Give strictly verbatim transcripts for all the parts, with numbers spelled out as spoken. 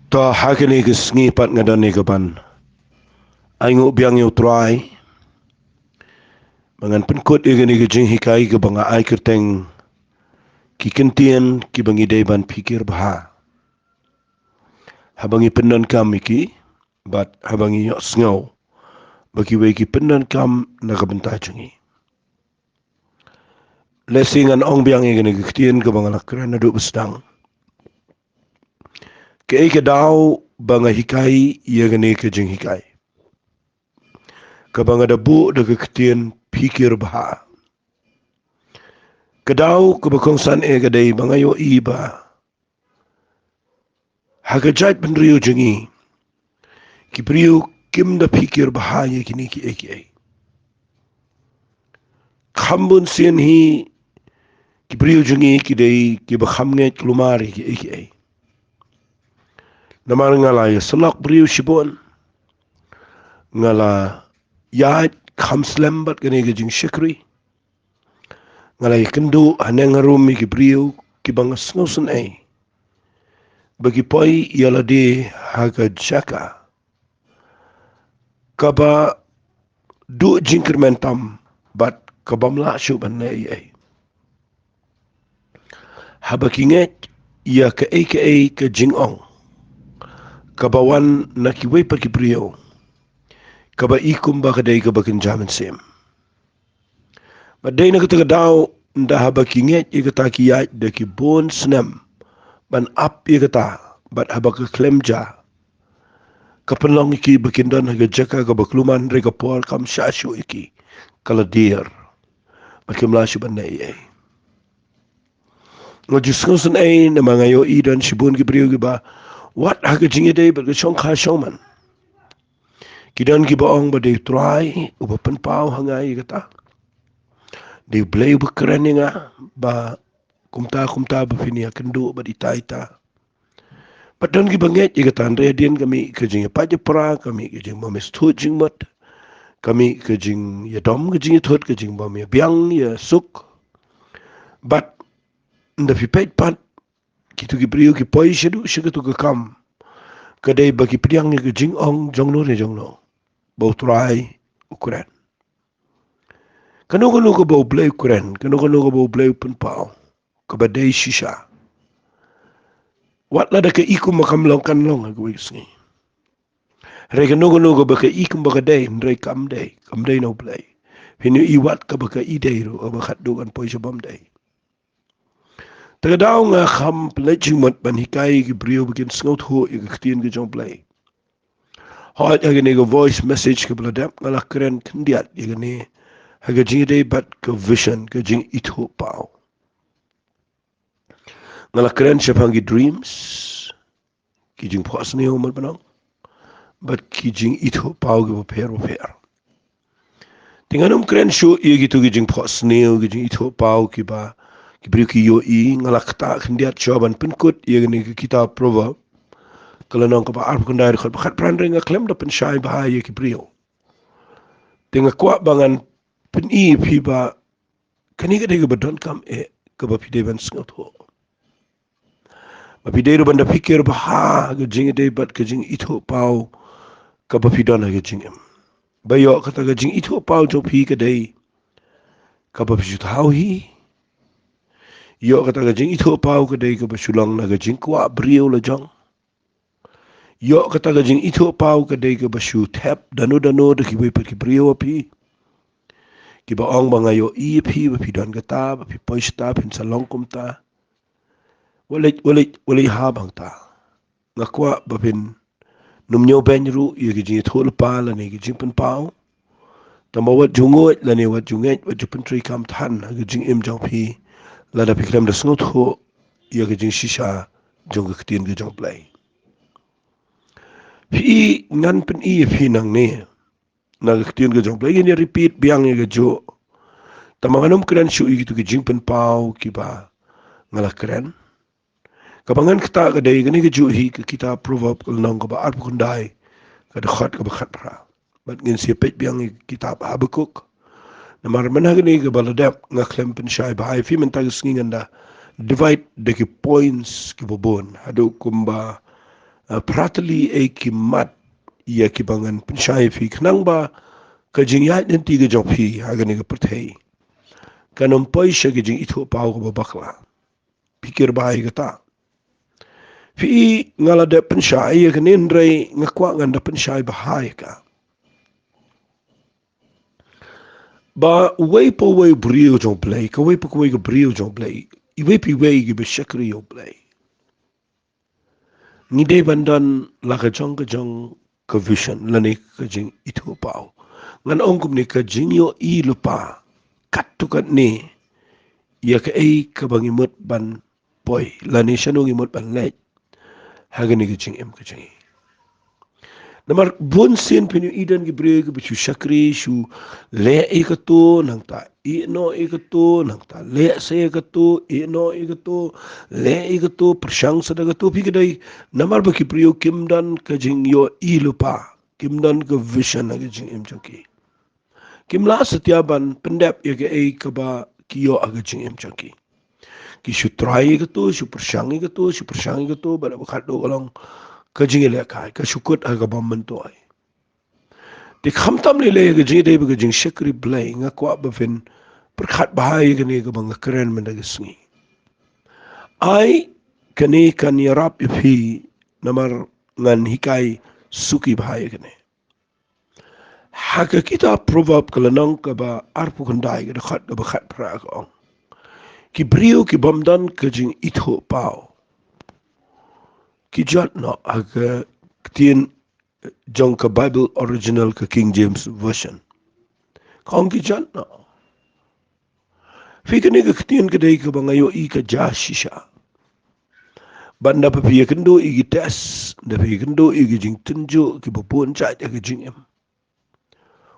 To, ha kane ka sngi pat nga don ïa ka ban ai nguh biang ïa U Trai ba ngan pynkut ïa kane ka jinghikai kaba nga ai kyrteng ki kyntien kiba ngi dei ban phikir bha haba ngi pyndonkam ïa ki, bad haba ngi ïohsngew ba kiwei ki pyndonkam na ka bynta jong ngi. Lehse ngan ong biang ïa kane ka ktien kaba nga la kren naduh ba sdang. Kaei ka daw ba nga hikai ïa kane ka jinghikai kaba nga da buh da ka ktien phikir bha? Ka daw kaba kongsan eh ka dei ba nga ïohi ba ha ka jaitbynriew jong ngi ki briew kim da phikir bha ïa kine kiei kiei. Kham bun sien hi ki briew jong ngi ki dei kiba kham ngeit kulmar ïa kiei kiei. Namar nga la ïa sylok briew shibun, nga la ïaid kham slem bad kane ka jingshakri. Nga la ïa kynduh haneng harum ïa ki briew kiba nga sngewsynei ba ki poi ïa lade ha ka jaka kaba duh jingkyrmen tam bad kabym lah shuh ban leh ei ei. Haba ki ngeit ïa kaei kaei ka jingong kaba wan na kiwei pat ki briew, kaba i kumba ka dei kaba kynja mynsiem. Bad dei na kata ka daw, ynda haba ki ngeit ïa kata ki ïaid da ki bun snem ban ap ïa kata, bad haba ka khlem jia, ka pynlong ïa ki ba kin don ha ka jaka kaba kulmar, hynrei ka por kam shah shuh ïa ki, ka la dier bad kim lah shuh ban leh ei ei. Nga ju sngewsynei namar nga ïohi don shibun ki briew kiba wat ha ka jingïadei bad ka shongkha shongman, ki don kiba ong ba dei U Trai uba pynpaw ha nga ïa kata. Dei U Blei uba kren ïa nga ba kumta kumta ba phin ïakynduh bad ita ita. Bad don kiba ngeit ïa kata, hynrei hadien ka mih ka jingïapait ïapra, ka mih ka jingbym ïasngewthuh jingmut, ka mih ka jingïadom ka jingïathut, ka jingbym ïabiang ïasuk. Bad ynda phi peit pat, kito ki briew ki poi shaduh sha kato ka kam, ka dei ba ki pdiang ïa ka jingong jong no re jong no ba U Trai u kren. Kano kano kaba U Blei u kren, kano kano kaba U Blei u pynpaw, kaba dei shisha, wat lada ka i kumba kam long, kan long ha kawei ka sngi. Hynrei kano kano kaba ka i kumba ka dei, hynrei kam dei, kam dei na U Blei, phin ïohi wat kaba ka i dei ruh, kaba khatduh kan poi sha bym dei. Te ka daw nga kham pynleit jingmut ban hikai ïa ki briew ba kin sngewthuh ïa ka ktien ka jong U Blei. Hooid, ha kane ka voice message kaba la dep, nga la kren khyndiat ïa kane ha ka jingïadei bad ka vision, ka jingithuhpaw. Nga la kren shaphang ki dreams, ki jingphohsniew, mut ban ong, bad ki jingithuhpaw kiba pher ba pher. Te ngan ym kren shuh ïa kito ki jingphohsniew, ki jingithuhpaw kiba ki briew ki ïohi. Nga la ktah khyndiat shuwa ban pynkut ïa kane ka kitab Proverb, ka lynnong kaba arphew khyndai, dkhot ba khatphra, hynrei nga khlem da pynshai bha ïa ki briew. Te nga kwah ba ngan pyni ïa phi ba kane ka dei kaba donkam eh kaba phi dei ban sngewthuh. Ba phi dei ruh ban da phikir bha ha ka jingïadei bad ka jingithuhpaw kaba phi don ha ka jingim. Ba ïoh kata ka jingithuhpaw jong phi ka dei kaba phi shu thaw hi. Ïoh kata ka jingithuhpaw ka dei kaba shu long na ka jingkwah briew la jong. Ïoh kata ka jingithuhpaw ka dei kaba shu thep da no da no da kiwei pat ki briew ha phi, kiba ong ba nga ïohi ïa phi ba phi don kata, ba phi poi shata, phin sa long kumta. Wat leit, wat leit, wat leit ha bangta. Nga kwah ba phin nym ñiewbeiñ ruh ïa ki jingïathuhlypa lane ki jingpynpaw. Tangba wat ju nguid lane wat ju ngeit, wat ju pyntreikam than ha ka jingim jong phi lada phi khlem da sngewthuh ïa ka jingshisha jong ka ktien ka jong U Blei. Phi, ngan pyni ïa phi nangne na ka ktien ka jong U Blei, ngin ïa repeat biang ïa kajuh. Tangba ngan ym kren shuh ïa kito ki jingpynpaw kiba nga la kren. Kaba ngan ktah ka dei kane kajuh hi, ka kitab Proverb, ka lynnong kaba arphew khyndai, ka dkhot kaba khatphra. Bad ngin sa ïa peit biang ïa ka kitab Habakuk. Namar mynta kane kaba la dep nga khlem pynshai bha ïa phi, mynta ka sngi ngan da divide da ki points kiba bun haduh kumba eh, phra tylli ei ki mat ïa kiba ngan pynshai ïa phi, khnang ba ka jingïaid lynti ka jong phi ha kane ka pyrthei kan ym poi sha ka jingithuh paw kaba bakla. Phi kyrpad ïa kata. Phi i nga la dep pynshai ïa kane, hynrei nga kwah ngan da pynshai bha ïa ka. Ba uwei pa uwei u briew jong U Blei, kawei pa kawei ka briew jong U Blei, iwei pa iwei kiba shakri ïa U Blei, ngi dei ban don la ka jong ka jong ka vision lane ka jingithuh paw. Ngan ong kumne, ka jingïohi lypa katto katne ïa kaei kaba ngi mut ban poi lane shano ngi mut ban leit ha kane ka jingim ka jong ngi. Namar bun sien phin ïohi don ki briew kiba shu shakri, shu leh ïa kato, nangta ïeh noh ïa kato, nangta leh sa ïa kato, ïeh noh ïa kato, leh ïa kato, pyrshang sa da kato. Phi, ka dei namar ba ki briew kim don ka jingïohi lypa, kim don ka vision ha ka jingim jong ki. Kim lah satia ban pyndep ïa kaei kaba ki ïoh ha ka jingim jong ki. Ki shu try ïa kato, shu pyrshang ïa kato, shu pyrshang ïa kato, bad ba khatduh ka long ka jingïalehkai, ka shu kut ha kaba myntoi. Te khamtam lei ka jingïadei bad ka jingshakri Blei, nga kwah ba phin pyrkhat bha ïa kane kaba nga kren mynta ka sngi. Ai, kane kan ïarap ïa phi, namar ngan hikai suki bha ïa kane. Ha ka kitab Proverb ka lynnong kaba arphew khyndai, ka dkhot kaba khatphra, ka ong, ki briew ki bym don ka jingithuh paw ki jot noh, ha ka ktien jong ka Bible original, ka King James Version. Ka ong ki jot noh. Phi, kane ka ktien ka dei kaba nga ïohi ka jia shisha. Bad nda ba phi ïakynduh ïa ki test, nda phi ïakynduh ïa ki jingtynjuh kiba bun jait ha ka jingim,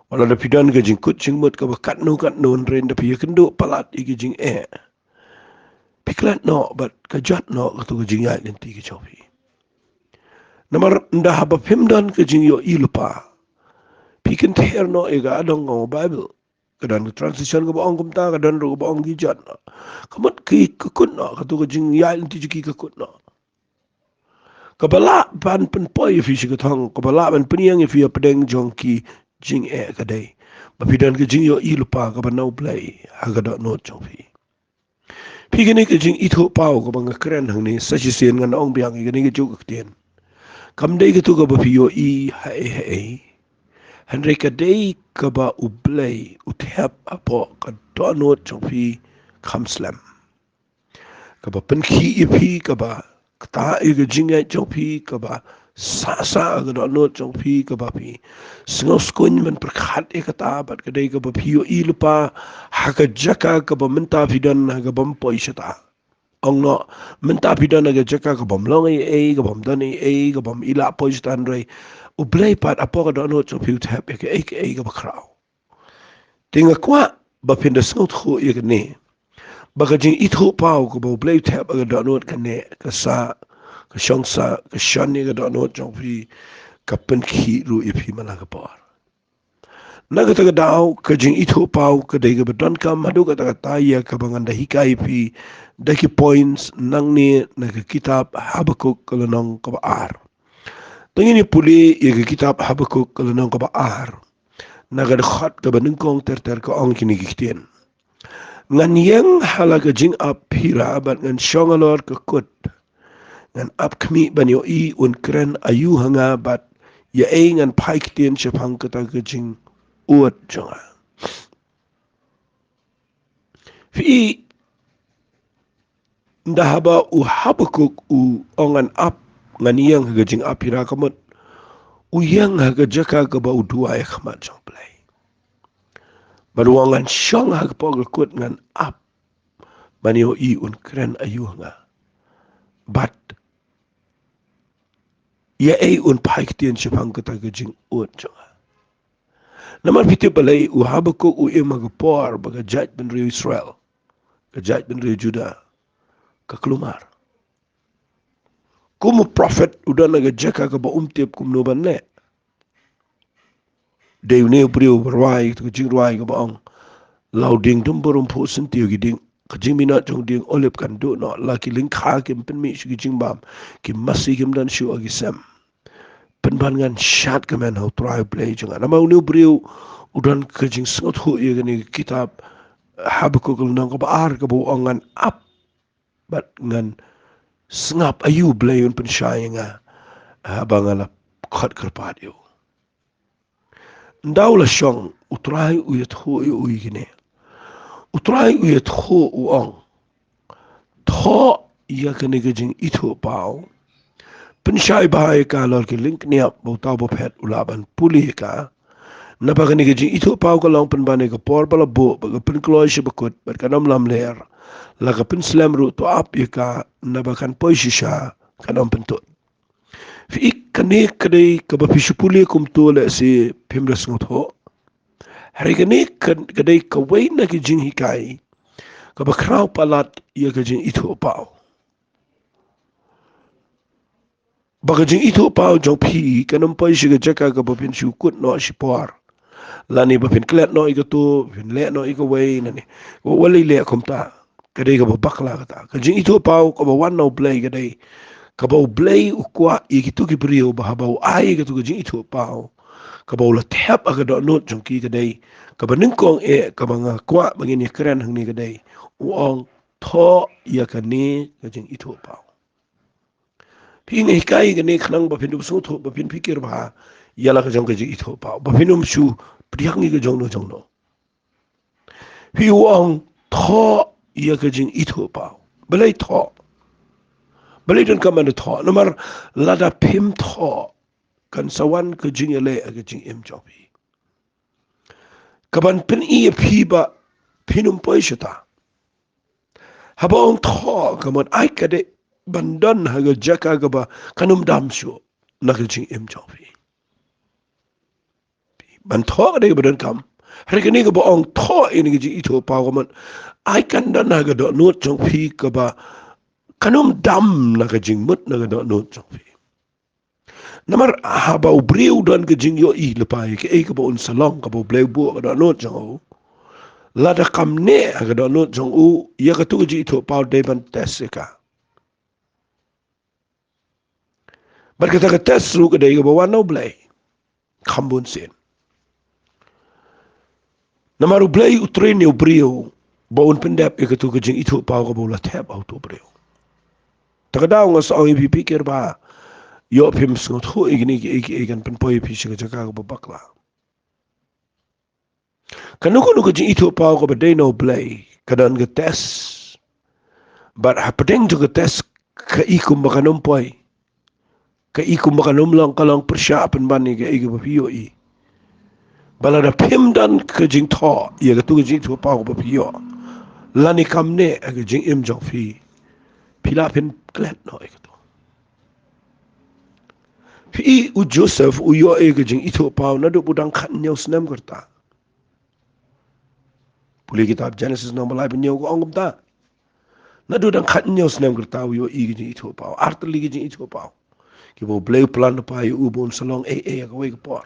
wat la da phi don ka jingkut jingmut kaba katno katno, hynrei nda phi ïakynduh palat ïa ki jingeh, phi klet noh bad ka jot noh kato ka jingïaid lynti ka jong phi. Namar nda haba phim don ka jingïohi lypa, phi kynther noh ïa ka adong ka Bible. Ka don ka translation kaba ong kumta, ka don ruh kaba ong ki jot noh. Ka mut ki, ka kut noh, kato ka jingïaid lynti jong ki ka kut noh. Kaba lah ban pynpoi ïa phi sha ka thong, kaba lah ban pynïeng ïa phi hapdeng jong ki jingeh, ka dei ba phi don ka jingïohi lypa kaba na U Blei ha ka dohnud jong phi. Phi, kane ka jingithuh paw kaba nga kren hangne, sa shisien ngan ong biang ïa kane kajuh ka ktien, kam dei kato kaba phi ïohi haei haei, hynrei ka dei kaba U Blei u thep hapoh ka dohnud jong phi kham slem, kaba pynkhih ïa phi, kaba ktah ïa ka jingngeit jong phi, kaba sah sah ha ka dohnud jong phi, kaba phi sngew skhem ban pyrkhat ïa kata, bad ka dei kaba phi ïohi lypa ha ka jaka kaba mynta phi don ha kaba ym poi shata. Ong noh, mynta phi don ha ka jaka kabym long ei ei, kabym don ei ei, kabym i lah poi shata, hynrei U Blei pat hapoh ka dohnud jong phi u thep ïa kaei kaei kaba khraw. Te nga kwah ba phin da sngewthuh ïa kane, ba ka jingithuh paw kaba U Blei u thep ha ka dohnud, kane ka sah, ka shong sah, ka shon ïa ka dohnud jong phi, ka pynkhih ruh ïa phi man la ka por. Na kata ka daw, ka jingithuh paw ka dei kaba donkam haduh katta katta ïa kaba ngan da hikai ïa phi da ki points nangne na ka kitab Habakuk ka lynnong kaba ar. Te ngin ïa pule ïa ka kitab Habakuk ka lynnong kaba ar, na ka dkhot kaba nyngkong ter ter, ka ong kine ki ktien: Ngan ïeng ha la ka jingap Hira bad ngan shong halor ka kut. Ngan ap khmih ban ïohi un kren aïu ha nga bad ïa ei ngan phai ktien shaphang kata ka jingud jong nga. Phi i, nda haba u Habakuk u ong ngan ap, ngan ïeng ha ka jingap Hira, ka mut u ïeng ha ka jaka kaba u duwai ha khmat jong U Blei. Bad u ong ngan shong ha kpoh ka kut, ngan ap ban ïohi un kren aïu ha nga bad ïa ei un phai ktien shaphang kata ka jingud jong nga. Namar phi tip balei? U Habakuk u im ha ka por ba ka jaitbynriew Israel, ka jaitbynriew Juda, ka kulmar. Kum u prophet u don ha ka jaka kaba um tip kumno ban leh. Dei une u briew ba rwai ka jingrwai kaba ong: La u dieng dumbur um phuh syntiew, ki dieng, ka jingminot jong u dieng olib kan duh noh, la ki lyngkha kim pynmih shuh ki jingbam, ki masi kim don shuh ha ki sem. pynban ngan shad kmen ha U Trai U Blei jong nga. Namar une u briew u don ka jingsngewthuh ïa kane ka kitab Habakuk lynnong kaba ar kaba u ong ngan ap bad ngan sngap aïu U Blei un pynshai ïa nga haba nga la khot kyrpad ïa u. Ynda u la shong, U Trai u ïathuh ïa u ïa kine. U Trai u ïathuh u ong, thoh ïa kane ka jingithuhpaw, pynshai bha ïa ka halor ki lyngkniap ba uta uba phet u lah ban pule ïa ka. Naba kane ka jingithuhpaw ka long pynban ïa ka por ba la buh bad ka pynkloi sha bakut bad kan ym lamler. La ka pynslem ruh, to ap ïa ka, naba kan poi shisha, kan ym pyntud. Phi i, kane ka dei kaba phi shu pule kumto lehse phim da sngewthuh. Hynrei kane ka, ka dei kawei na ki jinghikai kaba khraw palat ïa ka jingithuhpaw. Ba ka jingithuhpaw jong phi kan ym poi sha ka jaka kaba phin shu kut noh shipor, lane ba phin klet noh ïa kato, phin leh noh ïa kawei, lane wat lei leh kumta. Ka dei kaba bakla kata. Ka jingithuhpaw kaba wan na U Blei ka dei kaba U Blei u kwah ïa kito ki briew ba haba u ai ïa kato ka jingithuhpaw, kaba u la thep ha ka dohnud jong ki, ka dei kaba nyngkong eh kaba nga kwah ba ngin ïakren hangne, ka dei u ong, thoh ïa kane ka jingithuhpaw. Phi, nga hikai kane khnang ba phin dup sngewthuh, ba phin pyrkhat bha ïa la ka jong ka jingithuhpaw, ba phin ym shu pdiang ïa ka jongno jongno. Phi, u ong, thoh ïa ka jingithuhpaw. Balei thoh? Balei donkam ban thoh? Namar lada phim thoh, kan sa wan ka jingïaleh ha ka jingim jong phi, kaban pyni ïa phi ba phin ym poi shata. Haba ong thoh, ka mut ai ka dei ban don ha ka jaka kaba kan ym dam shuh na ka jingim jong phi. Ban thoh ka dei kaba donkam. Hynrei kane kaba ong thoh ïa kane ka jingithuhpaw, ka mut ai kan don ha ka dohnud jong phi kaba kan ym dam na ka jingmut na ka dohnud jong phi. Namar haba u briew u don ka jingïohi lypa ïa kaei kaba un sa long, kaba U Blei u buh ha ka dohnud jong u, lada kam neh ha ka dohnud jong u, ïa kato ka jingithuhpaw dei ban test ïa ka. Bad kata ka test ruh ka dei kaba wan na U Blei. Kham bun sien. Namar U Blei u train ïa u briew ba un pyndep ïa kato ka jingithuhpaw kaba u la thep ha uto u briew. Ta ka daw nga sa ong ïa phi, pyrkhat bha, ïoh phim sngewthuh ïa kine kiei kiei kan pynpoi ïa phi sha ka jaka kaba bakla. Kano kano ka jingithuhpaw kaba dei na U Blei ka don ka test. Bad hapdeng jong ka test ka i kumba kan ym poi, ka i kumba kan ym long, ka long pyrshah pynban ïa kaei kaba phi ïohi. Ba lada phim don ka jingthoh ïa kato ka jingithuhpaw kaba phi ïoh, lane kam neh ha ka jingim jong phi, phi lah phin klet noh ïa kato. Phi i, u Joseph u ïoh ïa ka jingithuhpaw naduh ba u dang khathynñiew snem ka rta. Pule kitab Genesis lynnong ba laiphew hynñiew, ka ong kumta. Naduh dang khathynñiew snem ka rta u ïoh ïa ka jingithuhpaw, artylli ka jingithuhpaw, kiba U Blei u plan lypa ïa u ba un sa long ei ei ha kawei ka por.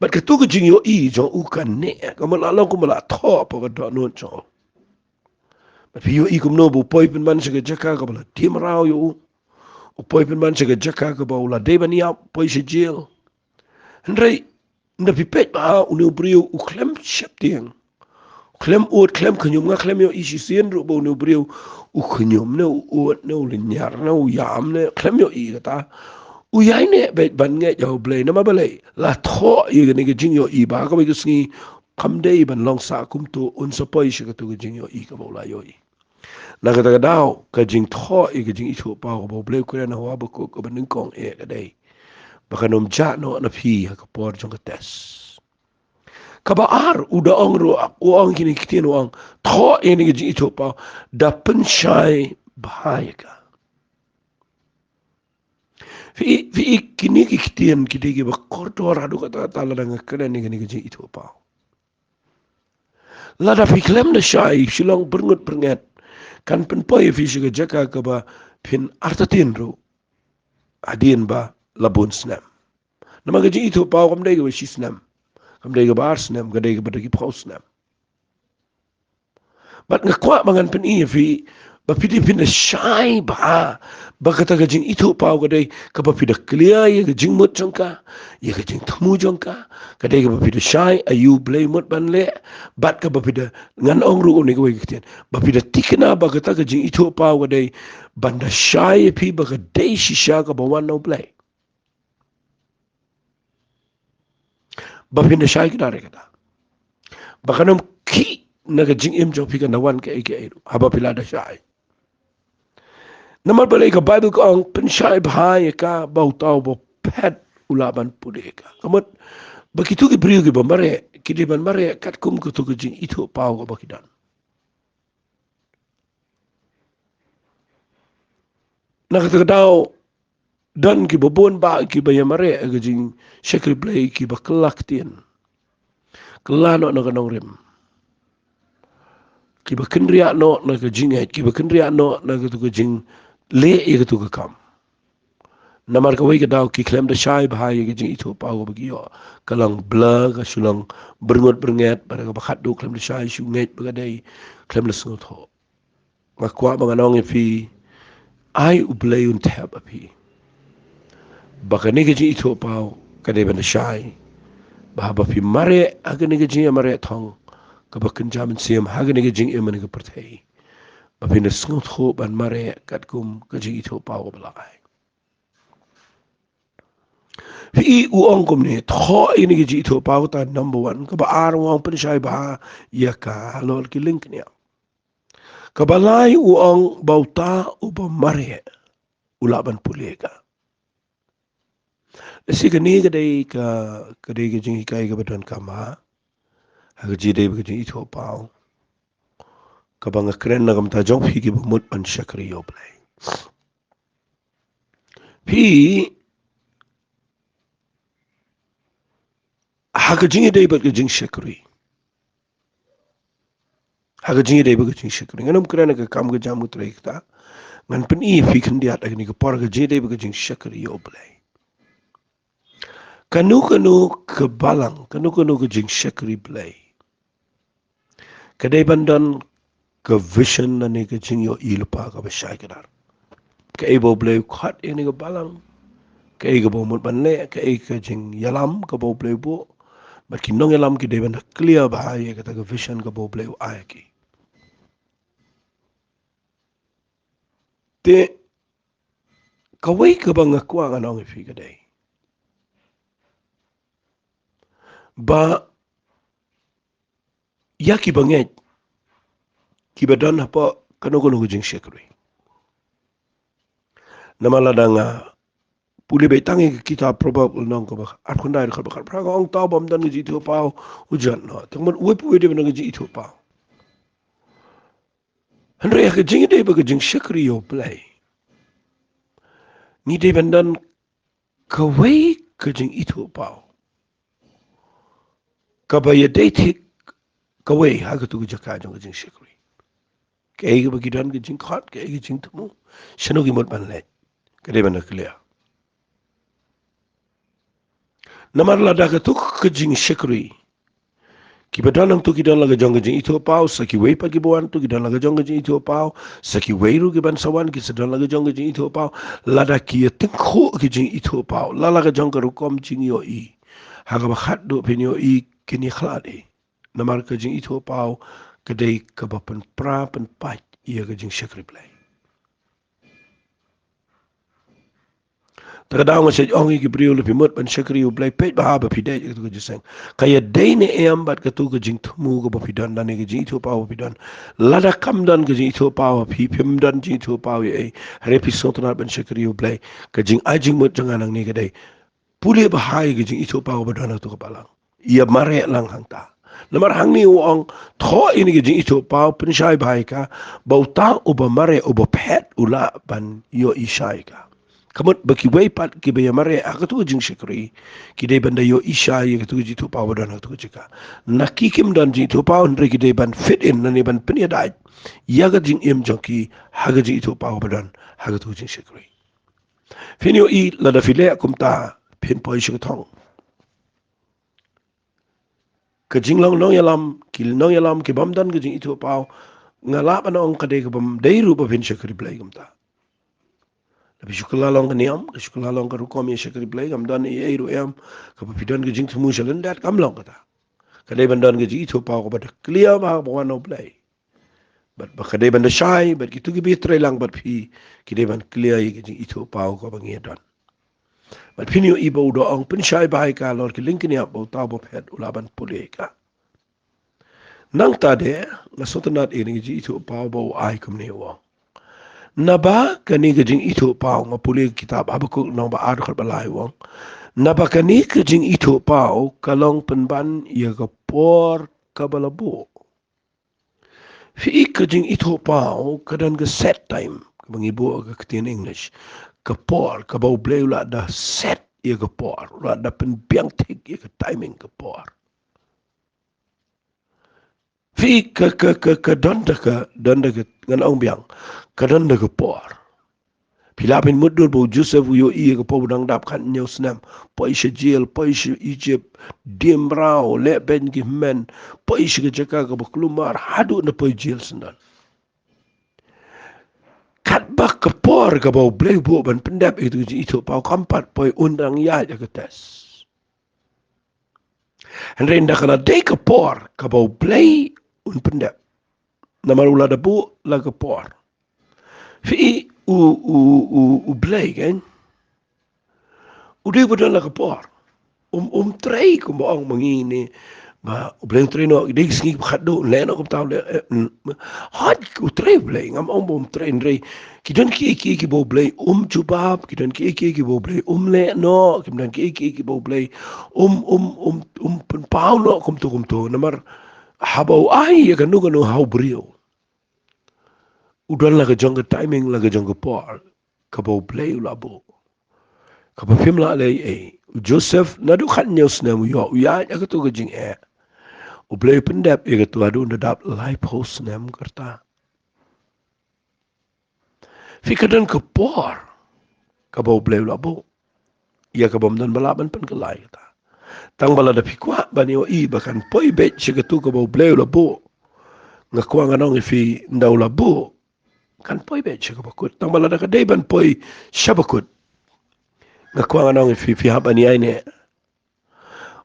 Bad kato ka jingïohi jong u kan neh, ka mut la long kumba la thoh hapoh ka dohnud jong u. Bad phi ïohi kumno ba u poi pynban sha ka jaka kaba la die mraw ïa u. U poi pynban sha ka jaka kaba u la dei ban ïap, poi sha jel. Hynrei ynda phi peit bha, une u briew u khlem sheptieng, u khlem ud, khlem khñium. Nga khlem ïohi shisien ruh ba une u briew u khñium ne u ud ne u lynñiar ne u ïam ne, khlem ïohi kata. U ïaineh beit ban ngeit ïa U Blei. Namar balei? La thoh ïa kane ka jingïohi ba ha kawei ka sngi kam dei ban long sah kumto, un sa poi sha kato ka jingïohi kaba u la ïohi. Na kata ka daw, ka jingthoh ïa ka jingithuhpaw kaba U Blei u kren ha u Habakuk kaba nyngkong eh ka dei ba kan ym jah noh na phi ha ka por jong ka test. Kaba ar, u da ong ruh, u ong kine ki ktien, u ong, thoh ïa kane ka jingithuhpaw da pynshai bha ïa ka. Phi i, phi i, kine ki ktien ki dei kiba kordor haduh katta katta lada nga kren ïa kane ka jingithuhpaw. Lada phi khlem da shai, shu long byrngut byrnget, kan pynpoi ïa phi sha ka jaka kaba phin artatien ruh hadien ba la bun snem. Namar ka jingithuhpaw kam dei kaba shi snem, kam dei kaba ar snem, ka dei kaba da ki phew snem. Bad nga kwah ba ngan pyni ïa phi ba phi dei phin da shai bha ba kata ka jingithuhpaw ka dei kaba phi da clear ïa ka jingmut jong ka, ïa ka jingthmu jong ka. Ka dei kaba phi da shai, aïu Blei mut ban leh, bad kaba phi da, ngan ong ruh ïa kane kawei ka ktien, ba phi da tikna ba kata ka jingithuhpaw ka dei ban da shai ïa phi ba ka dei shisha kaba wan na U Blei. Ba phin da shai kdar ïa kata, ba kan ym khih na ka jingim jong phi kan da wan kaei kaei ruh haba phi la da shai. Namar balei ka Baibl ka ong, pynshai bha ïa ka ba uta uba phet u lah ban pule ïa ka. Ka mut ba kito ki briew kiba mareh ki dei ban mareh katkum kato ka jingithuhpaw kaba ki don. Na kata ka daw don kiba bun bah kiba ïa mareh ha ka jingshakri Blei, kiba kylla ktien, kylla noh na ka nongrim, kiba kynriah noh na ka jingngeit, kiba kynriah noh na kato ka jingleh ïa kato ka kam. Namar kawei ka daw ki khlem da shai bha ïa ka jingithuhpaw kaba ki ïoh, ka long blur, ka shu long byrngut byrnget, bad kaba khatduh khlem da shai, shu ngeit ba ka dei, khlem da sngewthuh. Nga kwah ba ngan ong ïa phi, ai U Blei un thep ïa phi ba kane ka jingithuhpaw ka dei ban da shai, ba haba phi mareh ha kane ka jingïamareh thong kaba kynja mynsiem ha kane ka jingim ha kane ka pyrthei, ba phin da sngewthuh ban mareh katkum ka jingithuhpaw kaba la ai. Phi i u ong kumne, thoh ïa kane ka jingithuhpaw, kata number one. Kaba ar, u ong pynshai bha ïa ka halor ki lyngkniang. Kaba lai, u ong ba uta uba mareh u lah ban pule ïa ka. Lehse kane ka dei ka, ka dei ka jinghikai kaba donkam ha ka jingdei bad ka jingithuhpaw, kaba nga kren na ka bynta jong phi kiba mut ban shakri ïa U Blei. Phi, ha ka jingïadei bad ka jingshakri, ha ka jingïadei bad ka jingshakri, ngan ym kren ha ka kam ka jam ka trei kata, ngan pyni ïa phi khyndiat ha kane ka por, ha ka jingïadei bad ka jingshakri ïa U Blei. Kano kano ka balang, kano kano ka jingshakri Blei, ka dei ban don ka vision lane ka jingïohi lypa kaba shai kdar. Kaei ba U Blei u khot ïa kane ka balang, kaei kaba u mut ban leh, kaei ka jingïalam kaba U Blei u buh. Bad ki nongïalam ki dei ban da clear bha ïa kata ka vision kaba U Blei u ai ïa ki. Te kawei kaba nga kwah ngan ong ïa phi ka dei ba ïa kiba ngeit, kiba don hapoh kano kano ka jingshakri. Namar lada nga pule beit tang ïa ka kitab Proverb lynnong kaba arphew khyndai, dkhot ba khatphra, ka ong, uta ubym don ka jingithuhpaw u jot noh. Te ka mut uwei pa uwei dei ban don ka jingithuhpaw. Hynrei ha ka jingïadei bad ka jingshakri ïa U Blei, ngi dei ban don kawei ka jingithuhpaw kaba ïadei thik kawei ha katu ka jaka jong ka jingshakri. Kaei kaba ki don ka jingkhot, kaei ka jingthmu, shano ki mut ban leit, ka dei ban da clear. Namar lada katu ka jingshakri, kiba don hangtu ki don la ka jong ka jingithuhpaw, sa kiwei pat kiba wan tu ki don la ka jong ka jingithuhpaw, sa kiwei ruh kiban sa wan ki sa don la ka jong ka jingithuhpaw. Lada ki ïa tyngkhuh ka jingithuhpaw, la la ka jong ka rukom jingïohi, ha kaba khatduh phin ïohi kin ïa khlad hi. Namar ka jingithuhpaw ka dei kaba pynpra pynpait ïa ka jingshakri Blei. Ta ka daw nga shait ong ïa ki briew, lada phi mut ban shakri ïa U Blei, peit bha ba phi dei ïa katu ka jingïaseng. Ka ïadei ne em bad katu ka jingthmu kaba phi don lane ka jingithuhpaw ba phi don. Lada kam don ka jingithuhpaw ha phi, phim don jingithuhpaw ïa ei, hynrei phi sngewtynnat ban shakri ïa U Blei, ka jingai jingmut jong nga nangne ka dei, pule bha ïa ka jingithuhpaw ba don ha katu ka balang. Ïa mareh lang hangta. Namar hangne u ong, thoh ïa kane ka jingithuhpaw, pynshai bha ïa ka, ba uta uba mareh, uba phet u lah ban ïohi shai ïa ka. Ka mut ba kiwei pat kiba ïa mareh ha katu ka jingshakri, ki dei ban da ïohi shai ïa katu ka jingithuhpaw ba don ha katu ka jaka. Na ki kim don jingithuhpaw, hynrei ki dei ban fit in lane ban pynïadait ïa ka jingim jong ki ha ka jingithuhpaw ba don ha katu ka jingshakri. Phin ïohi lada phi leh kumta, phin poi sha ka thong. Ka jinglong nongïalam, ki nongïalam kibym don ka jingithuhpaw, nga lah ban ong ka dei kaba ym dei ruh ba phin shakri Blei kumta. Lada phi shu kylla long ka niam, ka shu kylla long ka rukom ïa shakri Blei, kam don ei ei ruh em, kaba phi don ka jingthmu sha lyndet, kam long kata. Ka dei ban don ka jingithuhpaw kaba da clear bha ba wan na U Blei. Bad ba ka dei ban da shai, bad kito kiba trei lang bad phi, ki dei ban clear ïa ka jingithuhpaw kaba ngi don. Bad phin ïohi ba u da ong pynshai bha ïa ka halor ki lyngkniap ba uta uba phet u lah ban pule ïa ka. Nangta de, nga sngewtynnat ïa kane ka jingithuhpaw ba u ai kumne u ong. Naba kane ka jingithuhpaw, nga pule kitab Habakuk lynnong ba ar dkhot ba lai u ong. Naba kane ka jingithuhpaw ka long pynban ïa ka por kaba la buh. Phi i, ka jingithuhpaw ka don ka set time, kaba ngi buh ka ktien English. Ka por, kaba U Blei u la da set ïa ka por, u la da pynbiang thik ïa ka timing ka por. Phi i, ka, ka, ka, ka don da ka, don da ka, ngan ong biang, ka don da ka por. Phi lah ban mutdur ba u Joseph u ïohi ïa ka por ba u dang dap khathynñiew snem, poi sha jail, poi sha Egypt, die mraw, leh beiñ ki hynmen, poi sha ka jaka kaba kulmar, haduh na poi jail syndon. Katba ka por kaba U Blei u buh ban pyndep ïa ka jingithuhpaw kam pat poi, un dang ïaid ha ka test. Hynrei ynda ka la dei ka por kaba U Blei un pyndep, namar u la da buh la ka por. Phi i, u, u, u, U Blei kan, u dei uba don la ka por. Um, um trei kumba ong ma ngi ne, ba U Blei u trei noh, dei ki sngi ba khatduh leh noh kumta, leh, eh, mm, hooid u trei U Blei, ngam ong ba um trei, hynrei ki don kiei kiei kiba U Blei um jubab, ki don kiei kiei kiba U Blei um leh noh, ki don kiei kiei kiba U Blei um, um, um, um pynpaw noh kumto kumto. Namar haba u ai ïa kano kano ha u briew, u don la ka jong ka timing, la ka jong ka por kaba U Blei u la buh. Kaba phim lah leh ei ei. U Joseph naduh khathynñiew snem u ïoh, u ïaid ha kato ka jingeh. U Blei u pyndep ïa kato haduh un da dap laiphew snem ka rta. Phi, ka don ka por kaba U Blei u la buh, ïa kaba ym don ba lah ban pynkylla ïa kata. Tang ba lada phi kwah ban ïohi ba kan poi beit sha kato kaba U Blei u la buh, nga kwah ngan ong ïa phi, ynda u la buh kan poi beit sha kaba kut. Tang ba lada ka dei ban poi sha ba kut, nga kwah ngan ong ïa phi, phi hap ban ïaineh.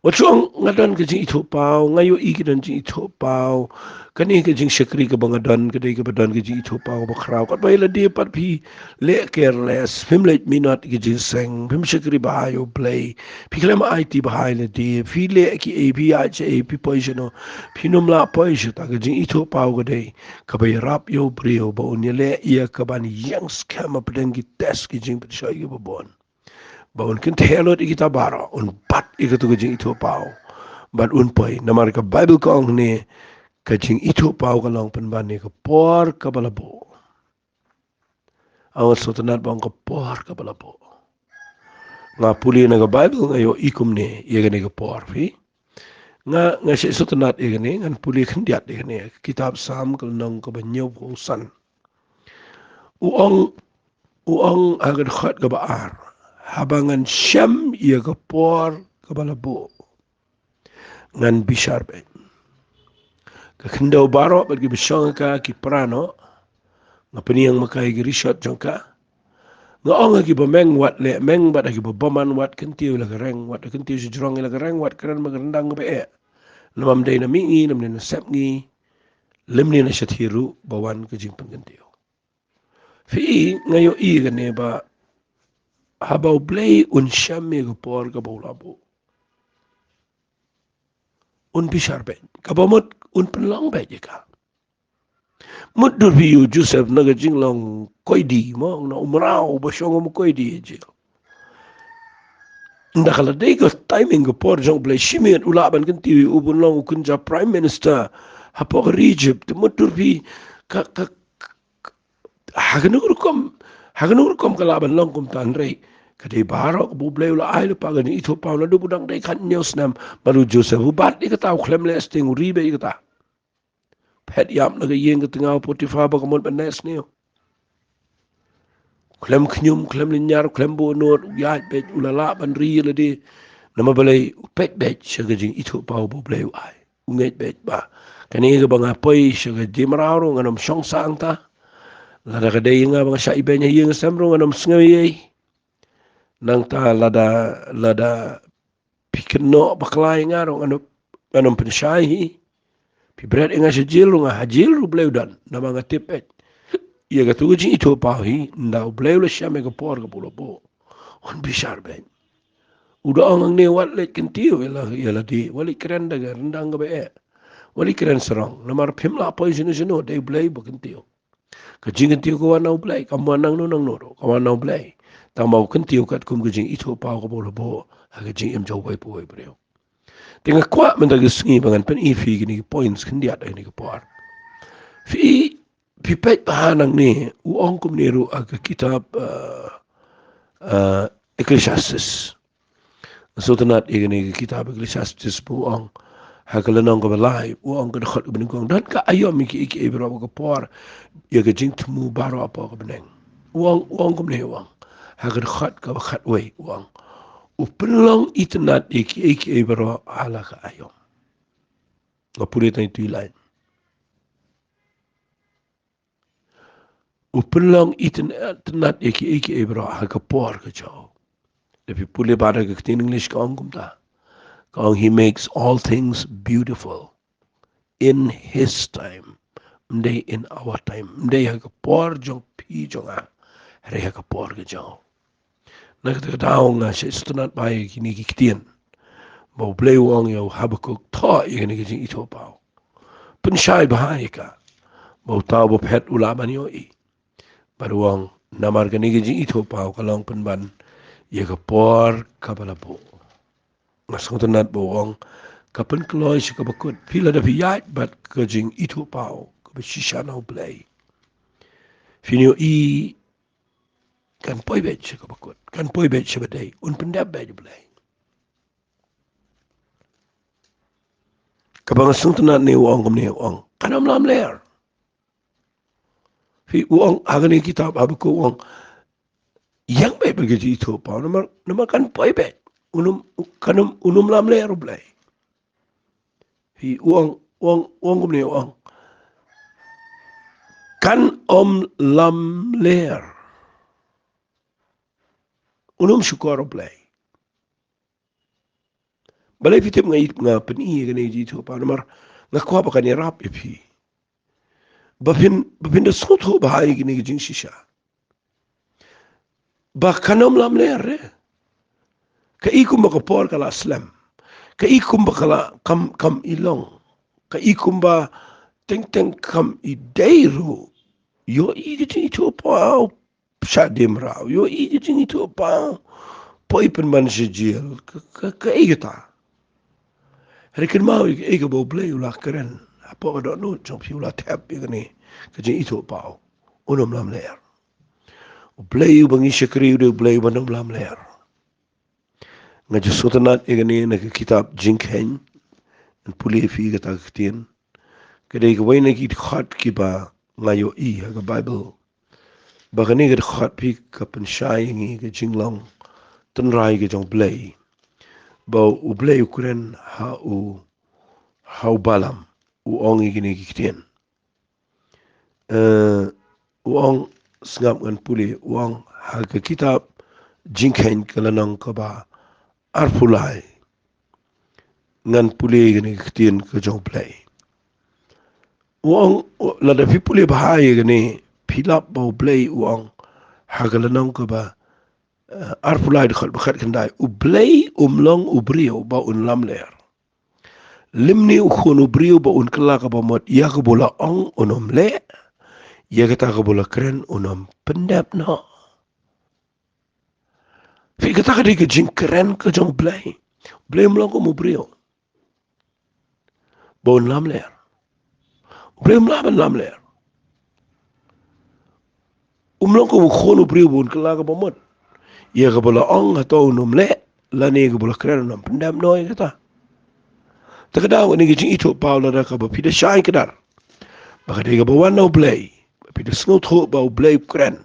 Wat shu ong nga don ka jingithuhpaw, nga ïohi ka don jingithuhpaw, kane ka jingshakri kaba nga don ka dei kaba don ka jingithuhpaw kaba khraw. Katba ïa lade pat phi leh careless, phim leit minot ïa ka jingïaseng, phim shakri bha ïa U Blei, phi khlem aiti bha ïa lade, phi leh kiei, phi ïaid shaei, phi poi shano, phin ym lah poi shata. Ka jingithuhpaw ka dei kaba ïarap ïa u briew ba un ïaleh ïa kaban ïeng skhem hapdeng ki test, ki jingpynshoi kiba bun. Ba un kynthei lut ïa kita baroh, un bat ïa kato ka jingithuhpaw, bad un poi. Namar ka Baibl ka ong ne, ka jingithuhpaw ka long pynban ïa ka por kaba la buh. Nga sngewtynnat ba ong ka por kaba la buh. Nga pule na ka Baibl nga ïohi kumne ïa kane ka por, phi. Nga, nga sngewtynnat ïa kane, ngan pule khyndiat ïa kane. Kitab Salm ka lynnong kaba hynñiewphew san. U ong, u ong ha ka dkhot kaba ar, haba ngan shem ïa ka por kaba la buh, ngan bishar beit. Ka khyndew baroh bad kiba shong ha ka ki pra noh. Nga pynïeng ma ka ïa ki rishot jong ka. Nga ong ha kiba meng, wat leh meng, bad ha kiba bymman, wat kyntiew ïa la ka reng, wat kyntiew shajrong ïa la ka reng, wat kren ma ka ryndang kaba eh. Namar ym dei na mihngi, ym dei na sepngi, lymne na shathie ruh ba wan ka jingpynkyntiew. Phi i, nga ïohi kane ba haba U Blei un shem ïa ka por kaba u la buh, un bishar beit, kaba mut un pynlong beit ïa ka. Mutdur phi ïa u Joseph na ka jinglong koidi, mo, na u mraw ba shong kum u koidi ha jail. Ynda ka la dei ka timing ka por jong U Blei, shi miet u lah ban kyntiew ïa u ban long u kynja Prime Minister hapoh ka ri Egypt. Te mutdur phi, ka, ka, ka, ha kano ka rukom, ha kano ka rukom ka lah ban long kumta, hynrei ka dei baroh kaba U Blei u la ai lypa. Ka jingithuhpaw naduh ba u dang dei khathynñiew snem, bad u Joseph u bat ïa kata, u khlem leh sting, u ri beit ïa kata. Phet ïap na ka ïing ka tnga u Potiphar ba ka mut ban neh sniew. Khlem khñium, khlem lynñiar, khlem buh nud, u ïaid beit, u la lah ban ri ïa lade. Namar balei? U peit beit sha ka jingithuhpaw ba U Blei u ai. U ngeit beit ba Kane kaba nga poi sha ka jingmraw ruh ngan ym shong sah hangta. Lada ka dei ïa nga ba nga shah ibeiñ ha ïing ha sem ruh ngan ym sngew ei ei. Nangta lada, lada phi kynnoh bakla ïa nga ruh ngan ym, ngan ym pynshai hi. Phi bret ïa nga sha jil ruh nga ha jil ruh Blei u don. Namar nga tip beit ïa katu ka jingithuhpaw hi, ynda U Blei u la shem ïa ka por kaba u la buh, un bishar beit. U da ong hangne, wat leit kyntiew ïa la, ïa lade, wat leit kren da ka ryndang kaba eh, wat leit kren sarong. Namar phim lah poi shano shano, dei U Blei ba kyntiew. Ka jingkyntiew ka wan na U Blei, kam wan nangno nangno ruh, ka wan na U Blei. Tang ba u kyntiew katkum ka jingithuhpaw kaba u la buh ha ka jingim jong uwei pa uwei u briew. Te nga kwah mynta ka sngi ba ngan pyni ïa phi kine ki points khyndiat ha kane ka por. Phi, phi peit bha nangne, u ong kumne ruh ha ka kitab, uh, uh, Ecclesiastes. Sngewtynnat ïa kane ka kitab Ecclesiastes ba u ong ha ka lynnong kaba lai, u ong ka dkhot kaba nyngkong, don ka aïom ïa kiei kiei baroh, ka por ïa ka jingthmu baroh hapoh ka bneng. U ong, u ong kumne, u ong ha ka dkhot kaba khatwei, u ong, u pynlong itynnat ïa kiei kiei baroh ha la ka aïom. Nga pule tang ïa tu i lain. U pynlong itynnat ïa kiei kiei baroh ha ka por ka jong u. Lada phi pule bha da ka ktien English ka ong kumta. Ka ong, "He makes all things beautiful in his time." Ym dei in our time. Ym dei ha ka por jong phi jong nga. Hynrei ha ka por ka jong u. Na kata ka daw nga sngewtynnat bha ïa kine ki ktien ba U Blei u ong ïa u Habakuk, thoh ïa kane ka jingithuhpaw. Pynshai bha ïa ka. Ba uta uba phet u lah ban ïohi. Bad u ong, namar kane ka jingithuhpaw ka long pynban ïa ka por kaba la buh. Nga sngewtynnat ba u ong ka pynkloi sha kaba kut. Phi lada phi ïaid bad ka jingithuhpaw kaba shisha na U Blei, phin ïohi kan poi beit sha kaba kut, kan poi beit sha ba dei, un pyndep beit U Blei. Kaba nga sngewtynnat ne u ong kumne, u ong, kan ym lamler. Phi, u ong ha kane ka kitab Habakuk, u ong, ïeng beit bad ka jingithuhpaw, namar, namar kan poi beit. Un ym, kan ym, un ym lamler U Blei. Phi, u ong, u ong, u ong kumne, u ong, kan ym lamler. Un ym shukor U Blei. Balei phi tip nga, nga pyni ïa kane ka jingithuhpaw, namar nga kwah ba kan ïarap ïa phi. Ba phin, ba phin da sngewthuh bha ïa kane ka jingshisha. Ba kan ym lamler re. Ka i kumba ka por ka la slem. Ka i kumba ka la kam, kam i long. Ka i kumba teng teng kam i dei ruh. Ïohi ka jingithuhpaw shah die mraw. Ïohi ka jingithuhpaw poi pynban sha jel. Ka, ka, kaei kata? Hynrei kynmaw ïa kaei kaba U Blei u la kren hapoh ka dohnud jong phi, u la thep ïa kane ka jingithuhpaw. Un ym lamler. U Blei uba ngi shakri u dei U Blei uba ym lamler. Nga ju sngewtynnat ïa kane na ka kitab Jingkheiñ. Ngan pule ïa phi kata ka ktien. Ka dei kawei na ki dkhot kiba nga ïohi ha ka Baibl. Ba kane ka dkhot phi ka pynshai ïa ngi ka jinglong tynrai ka jong U Blei. Ba U Blei u kren ha u, ha u Balaam, u ong ïa kine ki ktien. Eh, u ong, sngap ngan pule, u ong ha ka kitab Jingkheiñ ka lynnong kaba arphew lai. Ngan pule ïa kane ka ktien ka jong U Blei. U ong, u, lada phi pule bha ïa kane, phi lap ba U Blei u ong ha ka lynnong kaba, eh, arphew lai dkhot ba khatkhyndai. U Blei um long u briew ba un lamler. Lymne u khun u briew ba un kylla kaba mut, ïa kaba u la ong un ym leh, ïa kata kaba u la kren un ym pyndep noh. Phi, kata ka dei ka jingkren ka jong U Blei. U Blei um long kum u briew ba un lamler. U Blei um lah ban lamler. Um long kum u khun u briew ba un kylla kaba mut, ïa kaba u la ong hato un ym leh, lane kaba u la kren un ym pyndep noh ïa kata. Te ka daw kane ka jingithuhpaw lada kaba phi da shai kdar ba ka dei kaba wan na U Blei, ba phi da sngewthuh ba U Blei u kren.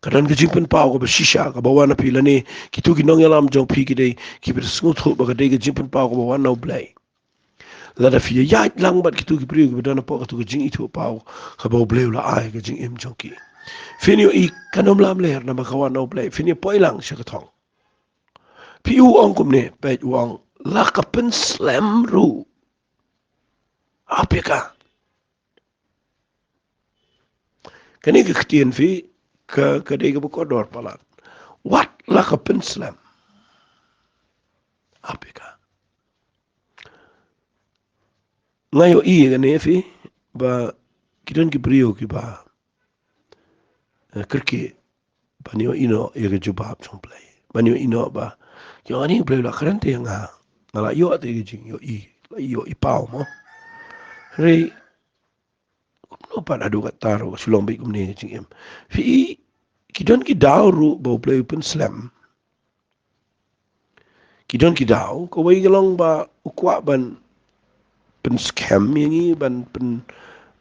Ka don ka jingpynpaw kaba shisha kaba wan na phi, lane kito ki nongïalam jong phi ki dei kiba da sngewthuh ba ka dei ka jingpynpaw kaba wan na U Blei. Lada phi ïaid lang bad kito ki briew kiba don hapoh kato ka jingithuhpaw kaba U Blei u la ai ka jingim jong ki, phin ïohi kan ym lamler namar ka wan na U Blei. Phin ïa poi lang sha ka thong. Phi, u ong kumne, peit, u ong, la ka pynslem ruh, ap ïa ka. Kane ka ktien, phi, ka, ka dei kaba kordor palat. Wat la ka pynslem, ap ïa ka. Nga ïohi ïa kane, phi, ba ki don ki briew kiba, eh, kyrkieh ban ïohi noh ïa ka jubab jong U Blei, ban ïohi noh ba, ïa, ani U Blei u la kren te ïa nga, nga la ïoh te ïa ka jingïohi, la ïohi paw mo. Hynrei kumno pat haduh katta ruh ka shu long beit kumne ka jingim. Phi, ki don ki daw ruh ba U Blei u pynslem. Ki don ki daw, kawei ka long ba u kwah ban pynskhem ïa ngi, ban pyn,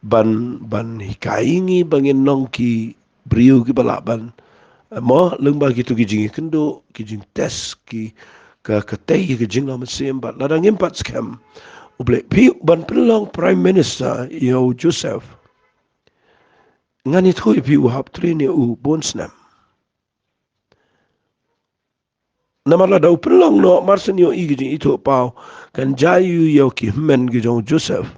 ban, ban hikai ïa ngi ba ngin long ki briew kiba lah ban, eh, mo, lyngba kito ki jingïakynduh, ki jingtest, ki, ka, ka tei ïa ka jinglong mynsiem, bad lada ngim pat skhem, U Blei, phi, ban pynlong Prime Minister ïa u Joseph, ngan ïathuh ïa phi, u hap train ïa u bun snem. Namar lada u pynlong noh, mar shen ïohi ka jingithuhpaw, kan jia ïa u ïa ki hynmen ki jong u Joseph.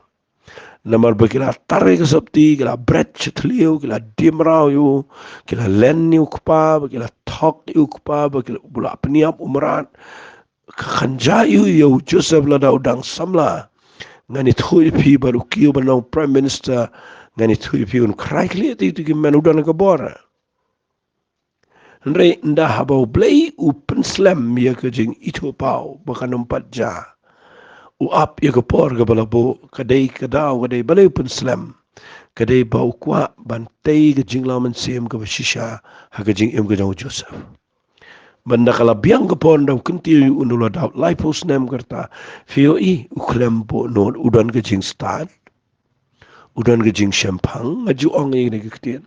Namar ba ki la tar ïa ka sopti, ki la bret sha thliew, ki la diemraw ïa u, ki la len ïa u kpa, ba ki la thok ïa u kpa, ba ki la, u la pynïap u mrad. Ka, kan jia ïa u ïa u Joseph lada u dang samla. Ngan ïathuh ïa phi, bad u kiew ban long Prime Minister, ngan ïathuh ïa phi, un khrai khlieh te ïa ki hynmen, u don ka bor. Hynrei ynda haba U Blei u pynslem ïa ka jingithuhpaw ba kan ym pat jia, u ap ïa ka por kaba la buh, ka dei ka daw, ka dei balei u pynslem, ka dei ba u kwah ban tei ka jinglong mynsiem kaba shisha ha ka jingim ka jong u Joseph. Bad ynda ka la biang ka por, ynda u kyntiew ïa u, ynda u la daw laiphew snem ka rta, phi ïohi, u khlem buh nud, u don ka jingstad, u don ka jingshemphang. Nga ju ong ïa kane ka ktien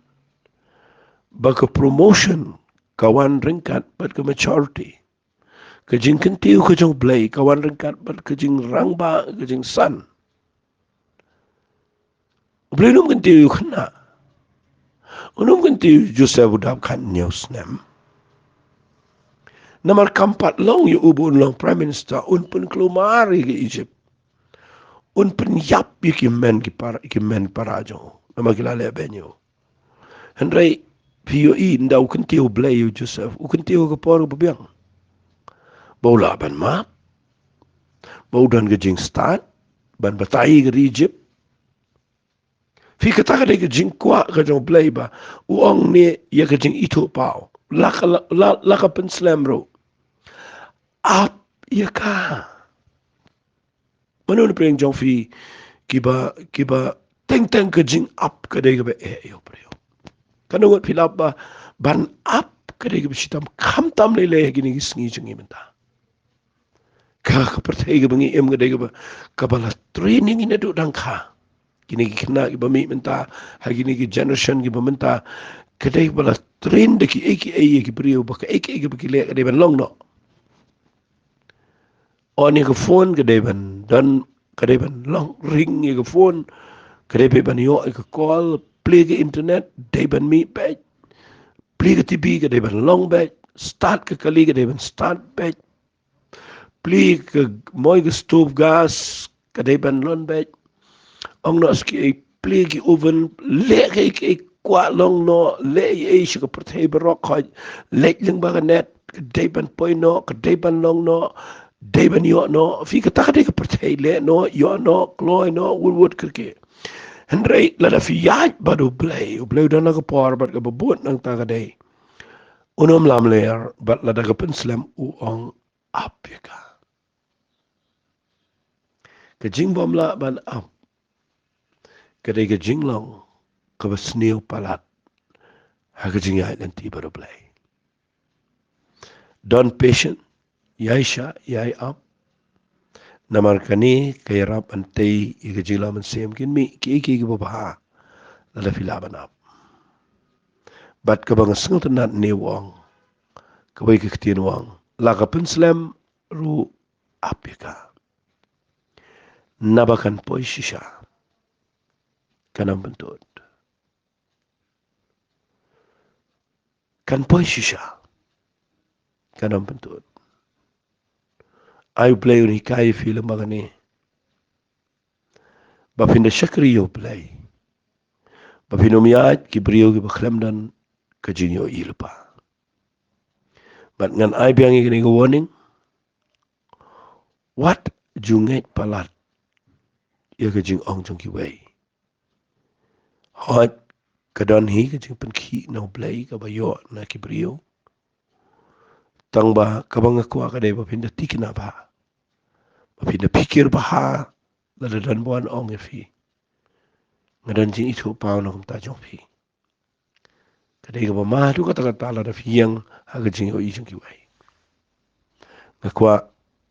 ba ka promotion ka wan ryngkat bad ka maturity. Ka jingkyntiew ka jong U Blei ka wan ryngkat bad ka jingrangbah, ka jingsan. U Blei un ym kyntiew ïa u khynnah. Un ym kyntiew ïa u Joseph u dap khathynñiew snem. Namar kam pat long ïa u ba un long Prime Minister, un pynkulmar ïa ka Egypt. Un pynïap ïa ki hynmen ki para, ki hynmen para jong u. Namar ki la leh beiñ ïa u. Hynrei phi ïohi, ynda u kyntiew U Blei ïa u Joseph, u kyntiew ha ka por kaba biang. Ba u lah ban map, ba u don ka jingstad ban batai ïa ka ri Egypt. Phi, kata ka dei ka jingkwah ka jong U Blei ba u ong ne ïa ka jingithuhpaw, la ka, la, la, la ka pynslem ruh, ap ïa ka. Mano na pdeng jong phi kiba, kiba teng teng ka jingap ka dei kaba eh ïa u briew? Katno ngut phi lap ba ban ap ka dei kaba shitom, khamtam lei lei ha kine ki sngi jong ngi mynta? Ka, ka pyrthei kaba ngi im ka dei kaba, kaba la train ïa ngi naduh dang kha. Kine ki khynnah kiba mih mynta, ha kine ki generation kiba mynta, ka dei kaba la train da kiei kiei ïa ki briew ba kaei kaei kaba ki leh ka dei ban long noh. On ïa ka phone ka dei ban don, ka dei ban long, ring ïa ka phone ka dei ban ïoh ïa ka call, plie ka internet dei ban mih beit, plie ka T V ka dei ban long beit, start ka kali ka dei ban start beit, plie ka, moi ka stove gas ka dei ban long beit. Ong noh sa kiei, plie ki oven, leh kiei kiei kwah long noh, leh ei ei sha ka pyrthei baroh khoit, leit lyngba ka net ka dei ban poi noh, ka dei ban long noh, dei ban ïoh noh. Phi, kata ka dei ka pyrthei, leh noh, ïoh noh, kloi noh, wut wut kyrkieh. Hynrei lada phi ïaid bad U Blei, U Blei u don ha ka por bad kaba bud nangta ka dei. Un ym lamler, bad lada ka pynslem u ong ap ïa ka. Ka jingbymlah ban ap ka dei ka jinglong kaba sniew palat ha ka jingïaid lynti bad U Blei. Don patient, ïai shah, ïai ap. Namar kane ka ïarap ban tei ïa ka jinglong mynsiem, kin mih kiei kiei kiba bha lada phi lah ban ap. Bad kaba nga sngewtynnat ne u ong, kawei ka ktien u ong, la ka pynslem ruh ap ïa ka. Naba kan poi shisha. Kan ym pyntud. Kan poi shisha. Kan ym pyntud. Ai U Blei un hikai ïa phi lem bad kane. Ba phin da shakri ïa U Blei. Ba phin ym ïaid ki briew kiba khlem don ka jingïohi lypa. Bad ngan ai biang ïa kane ka warning. Wat ju ngeit palat ïa ka jingong jong kiwei. Hooid, ka don hi ka jingpynkhih na U Blei kaba ïoh na ki briew. Tang ba kaba nga kwah ka dei ba phin da thikna bha. Ba phin da pyrkhat bha lada don ba wan ong ïa phi. Nga don jingithuhpaw na ka bynta jong phi. Ka dei kaba ma haduh katta katta lada phi ïeng ha ka jingïohi jong kiwei. Nga kwah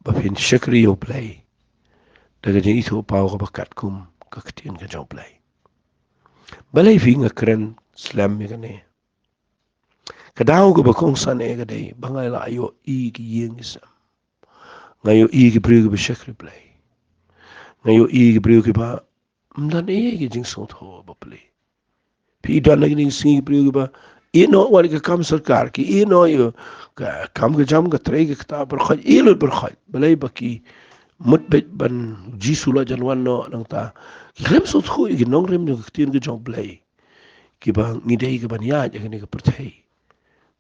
ba phin shakri ïa U Blei da ka jingithuhpaw kaba katkum ka ktien ka jong U Blei. Balei phi, nga kren slem ïa kane. Ka daw kaba kongsan eh ka dei ba nga la ïohi ki ïing ki sem. Nga ïohi ki briew kiba shakri Blei. Nga ïohi ki briew kiba ym don ei ei ki jingsngewthuh ba plie. Phi don na kine ki sngi ki briew kiba ïeh noh wat ïa ka kam sorkar, ki ïeh noh ïa ka kam ka jam, ka trei ka ktah, pyrkhat, ïeh lut pyrkhat. Balei? Ba ki mut beit ban, Jisu la jan wan noh, nangta ki khlem sngewthuh ïa ki nongrim jong ka ktien ka jong U Blei. Kiba ngi dei kiban ïaid ha kane ka pyrthei.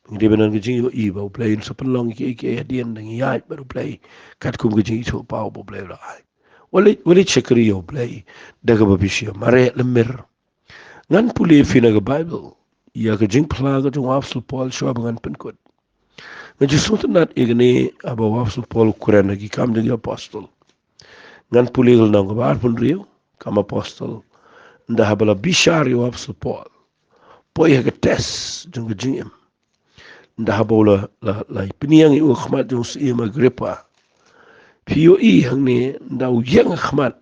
Ngi dei ban don ka jingïohi ba U Blei un sa pynlong ïa kiei kiei hadien, da ngi ïaid bad U Blei katkum ka jingithuhpaw ba U Blei u la ai. Wat leit, wat leit shakri ïa U Blei da kaba phi shu mareh lymmer. Ngan pule ïa phi na ka Baibl ïa ka jingphla ka jong u Apostol Paul shuwa ba ngan pynkut. Nga ju sngewtynnat ïa kane haba u Apostol Paul u kren ha Ki Kam jong ki Apostol. Ngan pule ka lynnong kaba arphew hynriew, Kam Apostol. Ynda haba la bishar ïa u Apostol Paul, poi ha ka test jong ka jingim. Ynda haba u la, la, la pynïeng ïa u ha khmat jong u Syiem Agrippa. Phi ïohi hangne, ynda u ïeng ha khmat,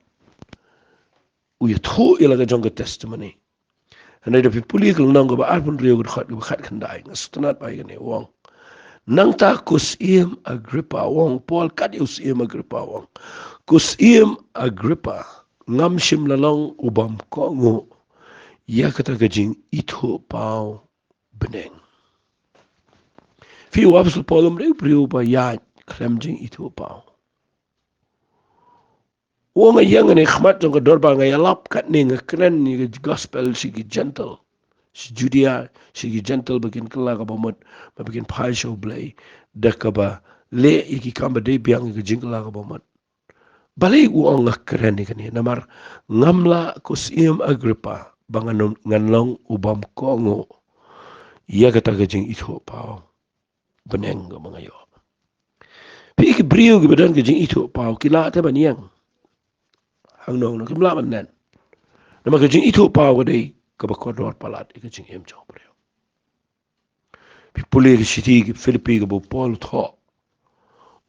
u ïathuh ïa la ka jong ka testimony. Hynrei da phi pule ka lynnong kaba arphew hynriew, ka dkhot kaba khatkhyndai, nga sngewtynnat bha ïa kane, u ong: Nangta ko Syiem Agrippa, u ong Paul kat ïa u Syiem Agrippa, u ong: Ko Syiem Agrippa, ngam shym la long u bym kohnguh ïa kata ka jingithuhpaw bneng. Phi, u Apostol Paul um dei u briew ba ïaid khlem jingithuhpaw. U ong, nga ïeng hangne ha khmat jong ka dorbar, nga ïalap katne, nga kren ïa ka gospel sha ki Gentile, sha Judia, sha ki Gentile, ba kin kylla ka bamut, ba kin phai sha U Blei da kaba leh ïa ki kam ba dei biang, ïa ka jingkylla ka bamut. Balei u ong nga kren ïa kane? Namar ngam lah, ko Syiem Agrippa, ba ngan, ngan long u bym kohnguh ïa kata ka jingithuhpaw bneng kaba nga ïoh. Phi, ki briew kiba don ka jingithuhpaw ki lah te ban ïeng hangno hangno, kim lah ban len. Namar ka jingithuhpaw ka dei kaba kordor palat ïa ka jingim jong u briew. Phi pule ka shithi ki Philippi kaba u Paul u thoh,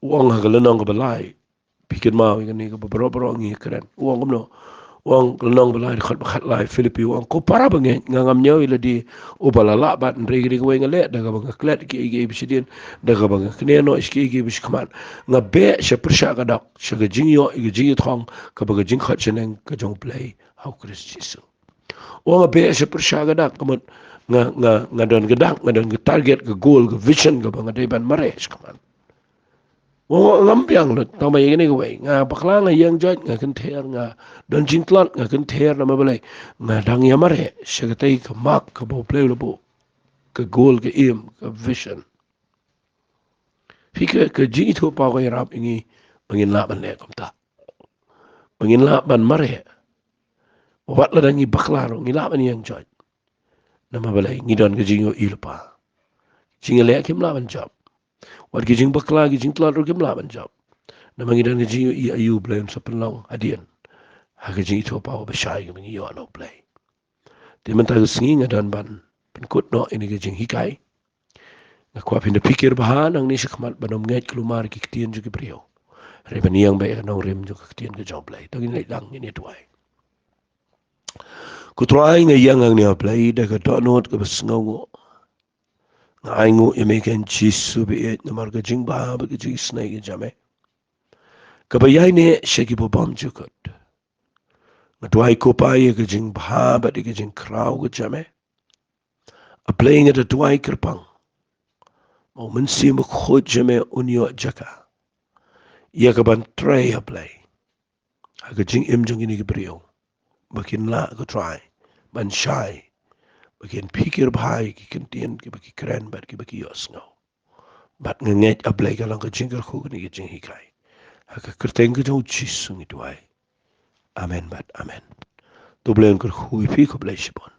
u ong ha ka lynnong kaba lai, phi kynmaw ïa kane kaba baroh baroh ngi kren. U ong kumno? U ong, lynnong ba lai, dkhot ba khatlai, Philippi, u ong: Ko para bangeit, nga ngam ñiew ïa lade uba la lah bat, hynrei ka dei kawei nga leh, da kaba nga klet kiei kiei ba shadien, da kaba nga kñia noh sha kiei kiei ba shakhmat, nga beh sha pyrshah ka dak sha ka jingïoh ïa ka jingïathong kaba ka jingkhot shaneng ka jong U Blei ha U Khrist Jisu. U ong, nga beh sha pyrshah ka dak, ka mut nga, nga, nga don ka dak, nga don ka target, ka goal, ka vision kaba nga dei ban mareh shakhmat. U ong, ngam biang lut, tang ba ïa kane kawei, nga bakla, nga ïeng joit, nga kynther, nga don jingtlot, nga kynther, namar balei? Nga dang ïa mareh sha katei ka mark kaba U Blei u la buh, ka goal, ka aim, ka vision. Phi, ka, ka jingithuhpaw ka ïarap ïa ngi ba ngin lah ban leh kumta, ba ngin lah ban mareh. Wat lada ngi bakla ruh, ngi lah ban ïeng joit. Namar balei? Ngi don ka jingïohi lypa. Jingïaleh kim lah ban jop. Wat ki jingbakla, ki jingtlot ruh kim lah ban jop. Namar ngi don ka jingïohi aïu U Blei un sa pynlong hadien ha ka jingithuhpaw ba shai kaba ngi ïoh na U Blei. Te mynta ka sngi nga don ban pynkut noh ïa kane ka jinghikai. Nga kwah phin da pyrkhat bha nangne shakhmat ban ym ngeit kulmar ki ktien jong ki briew, hynrei ban ïeng beit ïa ka nongrim jong ka ktien ka jong U Blei. To ngin leit lang, ngin ïa duwai. Ko Trai, nga ïeng hangne, A Blei, da ka dohnud kaba sngewnguh. Nga ainguh ïa me, ko Jisu baieit, namar ka jingbha bad ka jingisynei ka jong me, kaba ïaineh sha ki bymjukut. Nga duwai ko Pa ïa ka jingbha bad ïa ka jingkhraw ka jong me. A Blei nga da duwai kyrpang ba u Mynsiem Bakhuid jong me un ïoh jaka ïa ka ban trei, a Blei, ha ka jingim jong kine ki briew, ba kin lah, ko Trai, ban shai, ba kin phikir bha ïa ki ktien kiba ki kren bad kiba ki ïohsngew. Bad nga ngeit, a Blei, ka long ka jingkyrkhu kane ka jinghikai. Ha ka kyrteng ka jong u Jisu ngi duwai. Amen bad amen. To Blei un kyrkhu ïa phi, khublei shibun.